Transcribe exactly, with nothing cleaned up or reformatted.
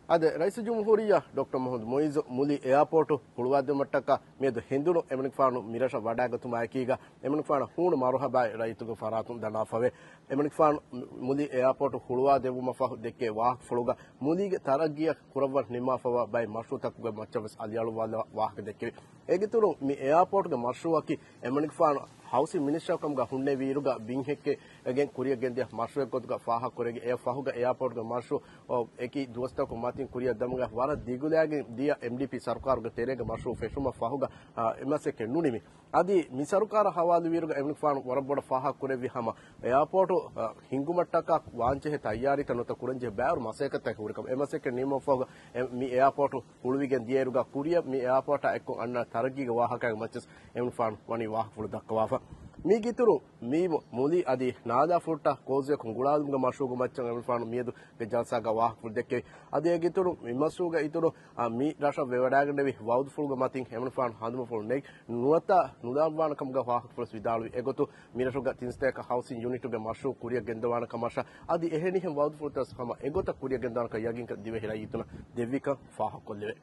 އަދި ރައީސުލްޖުމްހޫރިއްޔާ ޑޮކްޓަރ މުޙައްމަދު މުޢިއްޒު މުލި އެއާޕޯޓު ހުޅުވާދިނުމަށްޓަކާ މިއަދު ހެނދުނު އެމަނިކުފާނު މިރަށަށް ވަޑައިގަތުމާއެކީގަ އެމަނިކުފާނަށް ހޫނު މަރުޙަބާއެއް ރައްޔިތުންގެ ފަރާތުން ދަނާފަވޭ. އެމަނިކުފާނު މުލި އެއާޕޯޓު ހުޅުވާދެއްވުމަށް ފަހު ދެއްކޭ ވާހަކަފުޅުގަ މުލީގެ ތަރައްގީއަށް ކުރައްވަން ނިންމާފަވާ ބައެއް މަޝްރޫޢުތަކުގެ މައްޗަށް ވެސް އަލިއަޅުއްވާލާ ވާހަކަ ދެއްކެވި. އޭގެއިތުރުން މި އެއާޕޯޓުގެ މަޝްރޫޢަކީ އެމަނިކުފާނު ހައުސިން މިނިސްޓަރކަމުގަ ހުންނެވިއިރުގަ ބިން ހެއްކެ ގެން ކުރިއަށް ގެންދިޔަ މަޝްރޫޢެއްގެ ގޮތުގަ ފާހަގަކުރެވި. އެއަށް ފަހުގަ އެއާޕޯޓުގެ މަޝްރޫޢު އެކި ދުވަސްތަކު މަތިން ކުރިއަށް ދަމުގަ ވަރަށް ދިގުލައިގެން ދިޔަ އެމްޑީޕީ ސަރުކާރުގެ ތެރޭގަ މަޝްރޫޢު ފެށުމަށް ފަހުގަ، އާ، އެ މަސައްކަތް ނުނިމި. އަދި މި ސަރުކާރާ ހަވާލުވިއިރުގަ އެމަނިކުފާނު ވަރަށް ބޮޑަށް ފާހަގަކުރެއްވި ހަމަ އެއާޕޯޓު، އާ، ހިންގުމަށްޓަކާ ވާންޖެހޭ ތައްޔާރީތައް ނުވަތަ ކުރަންޖެހޭ ބައިވަރު މަސައްކަތްތަކެއް ހުރިކަމަށް. އެ މަސައްކަތް ނިމުމަށްފަހުގަ އެ، މި އެއާޕޯޓު ހުޅުވިގެން ދިޔައިރުގަ ކުރިއަށް މި އެއާޕޯޓާ އެއްކޮށް އަންނަ ތަރައްގީގެ ވާހަކައިގެ މައްޗަށް އެމަނިކުފާނު ވަނީ ވާހަކަފުޅު ދައްކަވާފަ. މީގެއިތުރު މީ މުލި އަދި ނާލާފުއްޓާ ކޯސްވޭއަކުން ގުޅާލުމުގެ މަޝްރޫޢުގެ މައްޗަށް އެމަނިކުފާނު މިއަދުގެ ޖަލްސާގަ ވާހަކަފުޅު ދެއްކެވި. އަދި އޭގެއިތުރު މި މަޝްރޫޢުގެ އިތުރު، އާ، މި ރަށަށް ވެވަޑައިގެންނެވި ވައުދުފުޅުގެ މަތިން އެމަނިކުފާނު ހަނދުމަފުޅު ނެތް ނުވަތަ ނުލާންވާނެ ކަމުގެ ވާހަކަފުޅު ވިދާޅުވި. އެގޮތުން މިރަށުގަ ތިން ސަތޭކަ ހައުސިން ޔުނިޓުގެ މަޝްރޫޢު ކުރިއަށް ގެންދަވާނެ ކަމަށާ އަދި އެހެނިހެން ވައުދުފުޅުތައް ހަމަ އެގޮތަށް ކުރިއަށް ގެންދާނެކަން ޔަގީންކަން ދިވެހި ރައްޔިތުންނަށް ދެއްވިކަން ފާހަގަކޮށްލެވޭ.